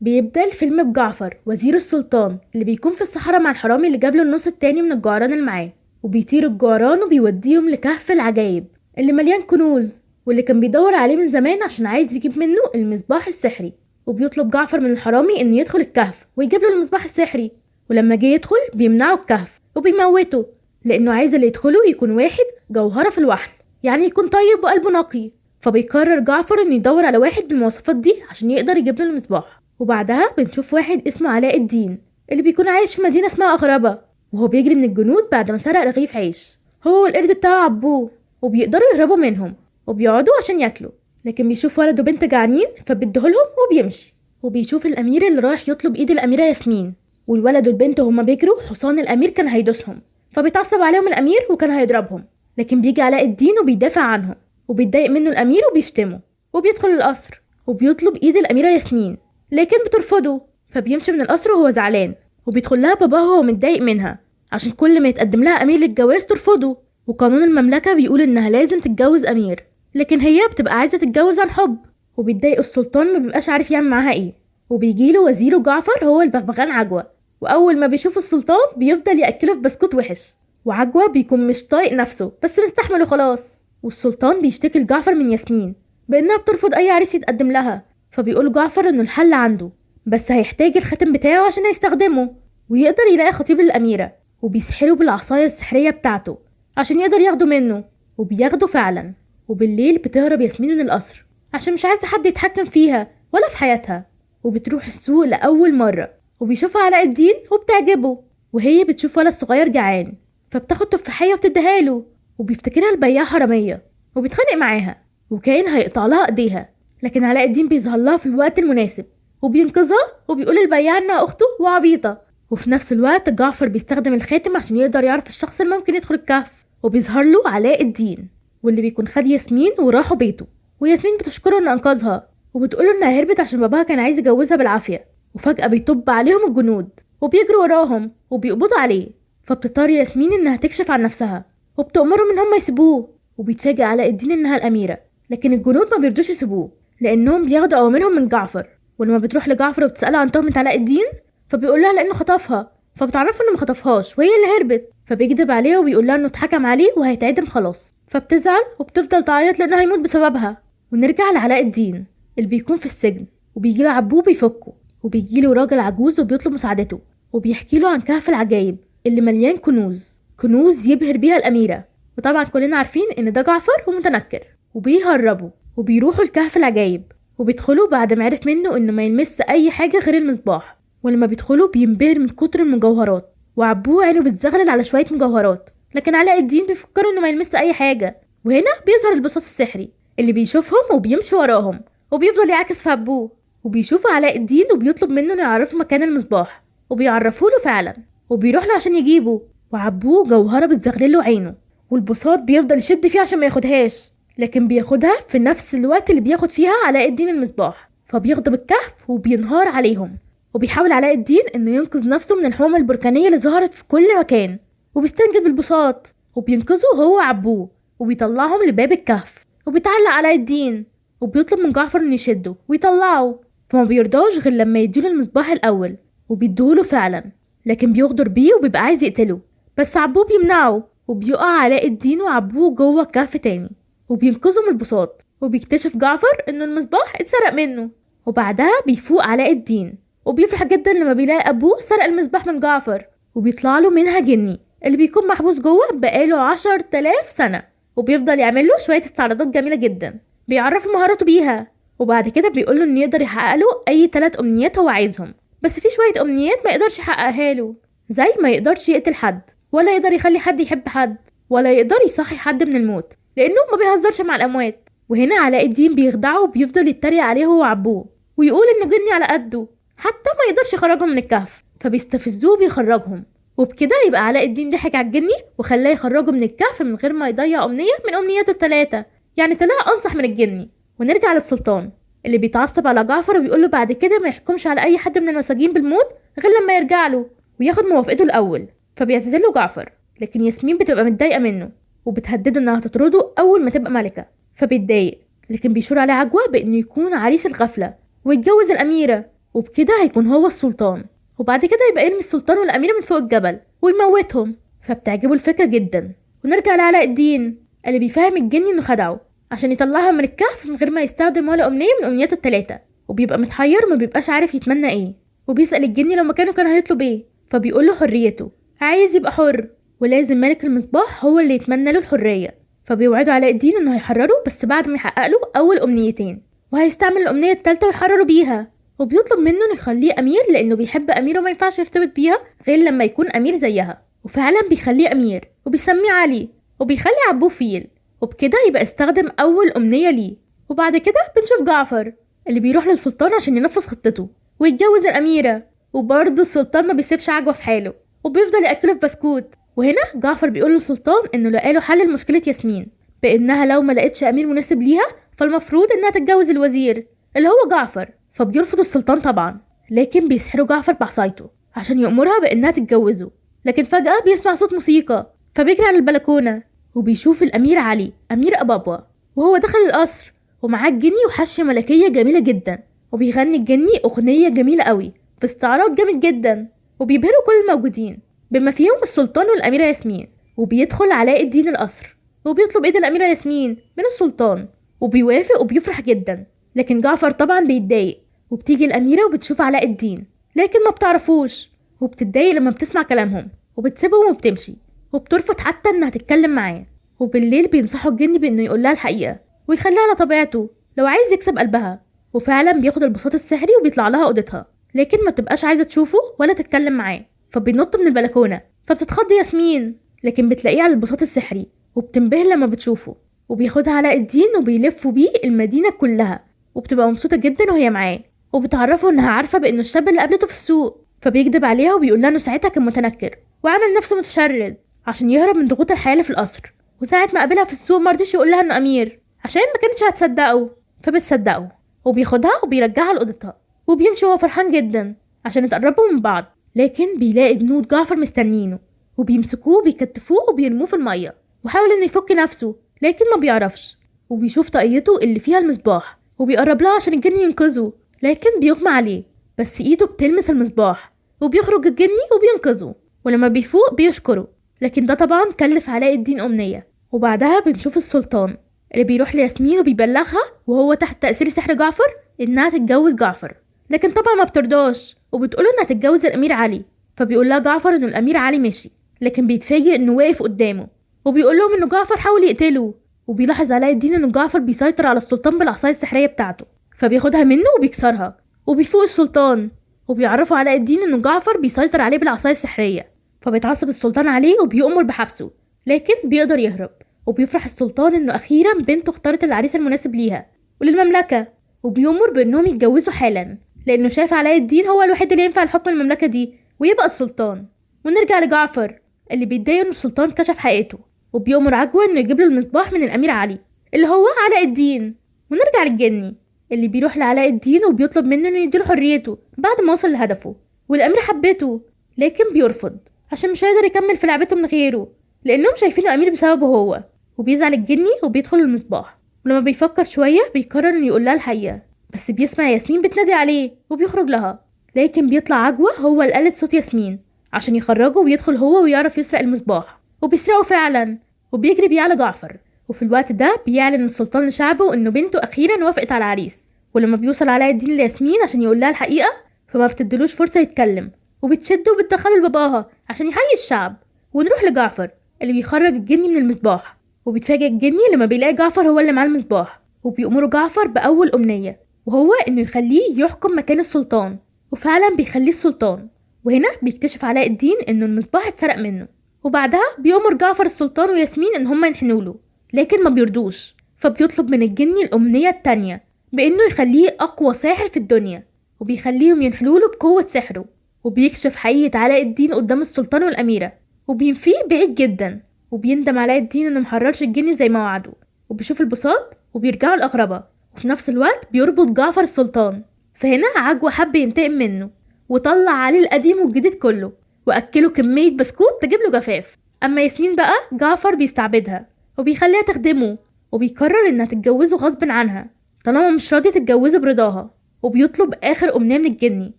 بيبدأ الفيلم بجعفر وزير السلطان اللي بيكون في الصحراء مع الحرامي اللي جاب له النص التاني من الجعران اللي معاه، وبيطير الجعران وبيوديهم لكهف العجايب اللي مليان كنوز واللي كان بيدور عليه من زمان عشان عايز يجيب منه المصباح السحري. وبيطلب جعفر من الحرامي انه يدخل الكهف ويجيب له المصباح السحري، ولما جه يدخل بيمنعه الكهف وبيموته لانه عايز اللي يدخله يكون واحد جوهرة في الوحل، يعني يكون طيب وقلبه نقي. فبيقرر جعفر انه يدور على واحد بالمواصفات دي عشان يقدر يجيب له المصباح. وبعدها بنشوف واحد اسمه علاء الدين اللي بيكون عايش في مدينة اسمها أغربة، وهو بيجري من الجنود بعد ما سرق رغيف عيش هو والقرد بتاعه عبوه، وبيقدروا يهربوا منهم وبيقعدوا عشان ياكلوا، لكن بيشوف ولد وبنت جعانين فبيديهولهم وبيمشي. وبيشوف الأمير اللي رايح يطلب ايد الأميرة ياسمين، والولد والبنت هما بيجروا حصان الأمير كان هيدوسهم، فبيتعصب عليهم الأمير وكان هيضربهم، لكن بيجي علاء الدين وبيدافع عنهم وبيتضايق منه الأمير وبيشتمه، وبيدخل القصر وبيطلب ايد الأميرة ياسمين لكن بترفضه، فبيمشي من القصر وهو زعلان. وبيدخل لها باباها وهو متضايق منها عشان كل ما يتقدم لها أمير للجواز ترفضه، وقانون المملكة بيقول إنها لازم تتجوز أمير، لكن هي بتبقى عايزة تتجوز عن حب. وبيتضايق السلطان ما بيبقاش عارف يعمل معاها ايه، وبيجيله وزيره جعفر هو البغبغان عجوة، وأول ما بيشوف السلطان بيفضل يأكله في بسكوت وحش، وعجوة بيكون مش طايق نفسه بس مستحمله خلاص. والسلطان بيشتكي لجعفر من ياسمين بأنها بترفض أي عريس يتقدم لها، فبيقول جعفر إنه الحل عنده بس هيحتاج الخاتم بتاعه عشان يستخدمه ويقدر يلاقي خطيب للأميرة، وبيسحره بالعصاية السحرية بتاعته عشان يقدر ياخده منه، وبياخده فعلا. وبالليل بتهرب ياسمين من القصر عشان مش عايزة حد يتحكم فيها ولا في حياتها، وبتروح السوق لأول مرة وبيشوفها علاء الدين وبتعجبه، وهي بتشوف ولد صغير جعان فبتاخد تفاحية وبتديها له، وبيفتكرها البياع حرامية وبيتخانق معاها وكأن هيقطع لها ايديها، لكن علاء الدين بيظهر لها في الوقت المناسب وبينقذها وبيقول للبياع انها اخته وعبيطة. وفي نفس الوقت جعفر بيستخدم الخاتم عشان يقدر يعرف الشخص اللي ممكن يدخل الكهف، وبيظهر له علاء الدين واللي بيكون خد ياسمين وراحوا بيته، وياسمين بتشكره انه انقذها وبتقوله انها هربت عشان باباها كان عايز يجوزها بالعافية. وفجأة بيطب عليهم الجنود وبيجروا وراهم وبيقبضوا عليه، فبتضطر ياسمين انها تكشف عن نفسها وبتأمرهم ان هم يسيبوه. وبيتفاجئ علاء الدين انها الأميرة، لكن الجنود ما بيرضوش يسيبوه لانهم بياخدوا اوامرهم من جعفر. ولما بتروح لجعفر وبتسأله عن تهمة علاء الدين فبيقول لها لانه خطفها، فبتعرفه انه ما خطفهاش وهي اللي هربت، فبيكذب عليه وبيقول لها انه اتحكم عليه وهيتعدم خلاص، فبتزعل وبتفضل تعيط لانه هيموت بسببها. ونرجع لعلاء الدين اللي بيكون في السجن، وبيجي له عبوه بيفكه، وبيجي له راجل عجوز وبيطلب مساعدته، وبيحكي له عن كهف العجايب اللي مليان كنوز، كنوز يبهر بيها الأميرة. وطبعا كلنا عارفين ان ده جعفر ومتنكر، وبيهربوا وبيروحوا لكهف العجايب وبيدخلوا بعد ما عرف منه انه ما يلمس اي حاجة غير المصباح. ولما بيدخلوا بينبهر من كتر المجوهرات، وعبوه عينه بتزغلل على شوية مجوهرات، لكن علاء الدين بيفكر انه ما يلمس اي حاجة. وهنا بيظهر البساط السحري اللي بيشوفهم وبيمشي وراهم وبيفضل يعاكس في عبوه، وبيشوف علاء الدين وبيطلب منه انه يعرفه مكان المصباح، وبيعرفوا له فعلا وبيروح له عشان يجيبه. وعبوه جوهرة بتزغلله عينه، والبساط بيفضل يشد فيه عشان ما ياخدهاش، لكن بياخدها في نفس الوقت اللي بياخد فيها علاء الدين المصباح، فبيغضب الكهف وبينهار عليهم. وبيحاول علاء الدين انه ينقذ نفسه من الحمم البركانية اللي ظهرت في كل مكان، وبيستنجد بالبساط وبينقذه هو وعبوه وبيطلعهم لباب الكهف. وبيتعلق علاء الدين وبيطلب من جعفر انه يشده ويطلعه، فما بيرضاش غير لما يديله المصباح الاول، وبيديهوله فعلا، لكن بيغدر بيه وبيبقى عايز يقتله، بس عبوه بيمنعه، وبيقع علاء الدين وعبوه جوه الكهف تاني وبينقذه من البساط. وبيكتشف جعفر انه المصباح اتسرق منه. وبعدها بيفوق علاء الدين وبيفرح جدا لما بيلاقي ابوه سرق المصباح من جعفر، وبيطلع له منها جني اللي بيكون محبوس جوه بقاله 10,000 سنة، وبيفضل يعمل له شوية استعراضات جميلة جدا بيعرفه مهاراته بيها. وبعد كده بيقول له انه يقدر يحقق له اي 3 امنيات هو عايزهم، بس في شوية امنيات ما يقدرش يحققها له، زي ما يقدرش يقتل حد، ولا يقدر يخلي حد يحب حد، ولا يقدر يصحي حد من الموت لانه ما بيهزرش مع الاموات. وهنا علاء الدين بيخدعه وبيفضل يتريق عليه هو وعبوه ويقول انه جني على قده حتى ما يقدرش يخرجهم من الكهف، فبيستفزوه وبيخرجهم. وبكده يبقى علاء الدين ضحك على الجني وخلاه يخرجه من الكهف من غير ما يضيع امنية من امنياته ال3، يعني طلع انصح من الجني. ونرجع للسلطان اللي بيتعصب على جعفر وبيقول له بعد كده ما يحكمش على اي حد من المساجين بالموت غير لما يرجع له وياخد موافقته الاول، فبيعتذر له جعفر. لكن ياسمين بتبقى متضايقة منه وبتهدده انها هتطرده اول ما تبقى ملكه، فبيتضايق، لكن بيشور عليه عجوه بانه يكون عريس الغفلة ويتجوز الاميرة، وبكده هيكون هو السلطان، وبعد كده يبقى يرمي السلطان والأميرة من فوق الجبل ويموتهم. فبتعجبه الفكرة جدا. ونرجع لعلاء الدين اللي بيفهم الجني انه خدعه عشان يطلعها من الكهف من غير ما يستخدم ولا أمنية من أمنياته الثلاثة، وبيبقى متحير وما بيبقاش عارف يتمنى ايه، وبيسأل الجني لو مكانه كان هيطلب ايه، فبيقول له حريته، عايز يبقى حر، ولازم ملك المصباح هو اللي يتمنى له الحرية. فبيوعده علاء الدين انه هيحرره بس بعد ما يحقق له اول امنيتين، وهيستعمل الامنية الثالثة ويحرره بيها. وبيطلب منه انه يخليه امير لانه بيحب اميره وما ينفعش يرتبط بيها غير لما يكون امير زيها، وفعلا بيخليه امير وبيسميه علي وبيخلي عبوه فيل، وبكده يبقى استخدم اول امنية ليه. وبعد كده بنشوف جعفر اللي بيروح للسلطان عشان ينفذ خطته ويتجوز الاميرة، وبرضه السلطان ما بيسيبش عجوة في حاله وبيفضل ياكله في بسكوت. وهنا جعفر بيقول للسلطان انه لقاله حل لمشكلة ياسمين، بانها لو ما لقتش امير مناسب ليها فالمفروض انها تتجوز الوزير اللي هو جعفر. فبيرفض السلطان طبعا، لكن بيسحروا جعفر بعصايته عشان يأمرها بانها تتجوزه. لكن فجأة بيسمع صوت موسيقى فبيجري على البلكونة وبيشوف الأمير علي أمير أبابوا وهو دخل القصر ومعاه الجني وحشية ملكية جميلة جدا، وبيغني الجني أغنية جميلة قوي في استعراض جامد جدا، وبيبهروا كل الموجودين بما فيهم السلطان والأميرة ياسمين. وبيدخل علاء الدين القصر وبيطلب ايد الأميرة ياسمين من السلطان وبيوافق وبيفرح جدا، لكن جعفر طبعا بيتضايق. وبتيجي الأميرة وبتشوف علاء الدين لكن ما بتعرفوش، وبتتضايق لما بتسمع كلامهم وبتسيبهم وبتمشي، وبترفض حتى انها تتكلم معاه. وبالليل بينصحوا الجن بانه يقول لها الحقيقة ويخليها على طبيعته لو عايز يكسب قلبها، وفعلا بياخد البساط السحري وبيطلع لها اوضتها، لكن ما بتبقاش عايزه تشوفه ولا تتكلم معاه، فبينط من البلكونه. فبتتخض ياسمين لكن بتلاقيه على البساط السحري وبتنبهر لما بتشوفه، وبياخدها علاء الدين وبيلفوا بيه المدينة كلها، وبتبقى مبسوطة جدا وهي معاه. وبتعرفه انها عارفه بانه الشاب اللي قابلته في السوق، فبيكدب عليها وبيقول لها انه ساعتها كان متنكر وعمل نفسه متشرد عشان يهرب من ضغوط الحياة اللي في القصر، وساعة ما قابلها في السوق مرضيش يقول لها انه امير عشان ما كانتش هتصدقه، فبتصدقه وبياخدها وبيرجعها لاوضتها وبيمشي وهو فرحان جدا عشان يتقربوا من بعض. لكن بيلاقي جنود جعفر مستنينه وبيمسكوه وبيكتفوه وبيرموه في المية، وحاول انه يفك نفسه لكن ما بيعرفش، وبيشوف طاقيته اللي فيها المصباح وبيقرب لها عشان الجن ينقذه، لكن بيغمى عليه بس ايده بتلمس المصباح وبيخرج الجني وبينقذه، ولما بيفوق بيشكره، لكن ده طبعا كلف علاء الدين أمنية. وبعدها بنشوف السلطان اللي بيروح لياسمين وبيبلغها وهو تحت تأثير سحر جعفر إنها تتجوز جعفر، لكن طبعا ما بترضاش وبتقوله إنها تتجوز الأمير علي. فبيقول لها جعفر إنه الأمير علي مشي، لكن بيتفاجئ إنه واقف قدامه وبيقول لهم إنه جعفر حاول يقتله. وبيلاحظ علاء الدين إنه جعفر بيسيطر على السلطان بالعصاية السحرية بتاعته، فبياخدها منه وبيكسرها وبيفوق السلطان، وبيعرفوا علاء الدين إنه جعفر بيسيطر عليه بالعصاية السحرية، فبيتعصب السلطان عليه وبيؤمر بحبسه، لكن بيقدر يهرب. وبيفرح السلطان انه اخيرا بنته اختارت العريس المناسب ليها وللمملكة، وبيؤمر بانهم يتجوزوا حالا لانه شايف علاء الدين هو الوحيد اللي ينفع لحكم المملكة دي ويبقى السلطان. ونرجع لجعفر اللي بيتضايق ان السلطان كشف حقيقته، وبيؤمر عجوة انه يجيب له المصباح من الامير علي اللي هو علاء الدين. ونرجع للجني اللي بيروح لعلاء الدين وبيطلب منه انه يديله حريته بعد ما وصل لهدفه، والامير حبته لكن بيرفض عشان مش هيقدر يكمل في لعبته من غيره لانهم شايفينه امير بسببه هو. وبيزعل الجني وبيدخل المصباح، ولما بيفكر شوية بيقرر انه يقول لها الحقيقة، بس بيسمع ياسمين بتنادي عليه وبيخرج لها، لكن بيطلع عجوه هو اللي قالت صوت ياسمين عشان يخرجه ويدخل هو ويعرف يسرق المصباح، وبيسرقه فعلا وبيجري بيه على جعفر. وفي الوقت ده بيعلن السلطان لشعبه انه بنته اخيرا وافقت على العريس. ولما بيوصل علاء الدين لياسمين عشان يقول لها الحقيقة فما بتدلوش فرصة يتكلم، وبتشده وبتدخله لباباها عشان يحيي الشعب. ونروح لجعفر اللي بيخرج الجني من المصباح، وبيتفاجئ الجني لما بيلاقي جعفر هو اللي معاه المصباح، وبيأمره جعفر بأول أمنية وهو إنه يخليه يحكم مكان السلطان، وفعلا بيخليه السلطان. وهنا بيكتشف علاء الدين إنه المصباح اتسرق منه، وبعدها بيأمر جعفر السلطان وياسمين إن هما ينحنوا له، لكن ما بيرضوش، فبيطلب من الجني الأمنية التانية بإنه يخليه أقوى ساحر في الدنيا، وبيخليهم ينحنوا له بقوة سحره. وبيكشف حقيقة علاء الدين قدام السلطان والأميرة وبينفيه بعيد جدا، وبيندم علاء الدين انه محررش الجني زي ما وعده، وبيشوف البساط وبيرجعوا الأغربة، وفي نفس الوقت بيربط جعفر السلطان. فهنا عجوة حب ينتقم منه وطلع عليه القديم والجديد كله وأكله كمية بسكوت تجيب له جفاف. أما ياسمين بقى جعفر بيستعبدها وبيخليها تخدمه، وبيقرر انها تتجوزه غصب عنها طالما مش راضية تتجوزه برضاها. وبيطلب آخر أمنية من الجني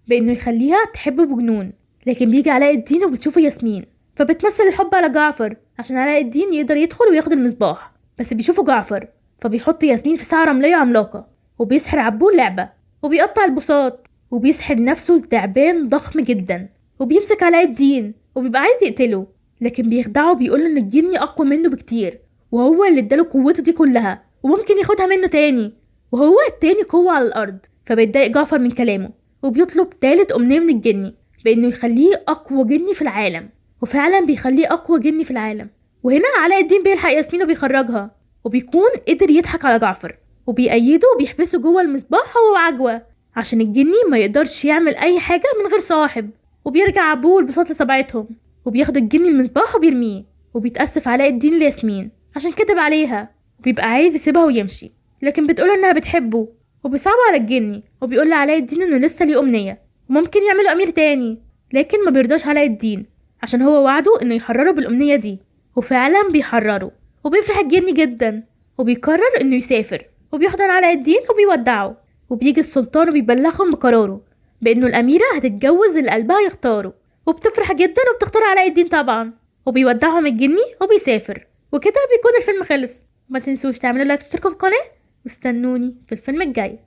بإنه يخليها تحبه بجنون. لكن بيجي علاء الدين وبتشوفه ياسمين، فبتمثل الحب على جعفر عشان علاء الدين يقدر يدخل وياخد المصباح. بس بيشوفه جعفر فبيحط ياسمين في ساعة رملية عملاقة، وبيسحر عبوه لعبة، وبيقطع البساط، وبيسحر نفسه لتعبان ضخم جدا، وبيمسك علاء الدين وبيبقى عايز يقتله، لكن بيخدعه وبيقول ان الجني اقوى منه بكتير وهو اللي اداله قوته دي كلها وممكن ياخدها منه تاني، وهو التاني قوة على الارض. فبيتضايق جعفر من كلامه وبيطلب تالت امنية من الجني بانه يخليه اقوى جني في العالم، وفعلا بيخليه اقوى جني في العالم. وهنا علاء الدين بيلحق ياسمين وبيخرجها، وبيكون قدر يضحك على جعفر وبيأيده وبيحبسه جوه المصباح هو وعجوة عشان الجني ما يقدرش يعمل اي حاجة من غير صاحب. وبيرجع عبوه البساط لطبيعتهم، وبياخد الجني المصباح وبيرميه، وبيتأسف علاء الدين لياسمين عشان كتب عليها، وبيبقى عايز يسيبها ويمشي، لكن بتقوله انها بتحبه، وبيصعب على الجني وبيقول لعلاء الدين انه لسه ليه امنية وممكن يعمله امير تاني، لكن ما بيرضاش علاء الدين عشان هو وعده انه يحرره بالامنية دي، وفعلا بيحرره. وبيفرح الجني جدا وبيقرر انه يسافر، وبيحضن علاء الدين وبيودعه. وبيجي السلطان وبيبلغهم بقراره بانه الاميرة هتتجوز اللي قلبها يختاره، وبتفرح جدا وبتختار علاء الدين طبعا، وبيودعهم الجني وبيسافر. وكده بيكون الفيلم خلص. ما تنسوش تعملوا لايك وتشتركوا في القناة، واستنوني في الفيلم الجاي.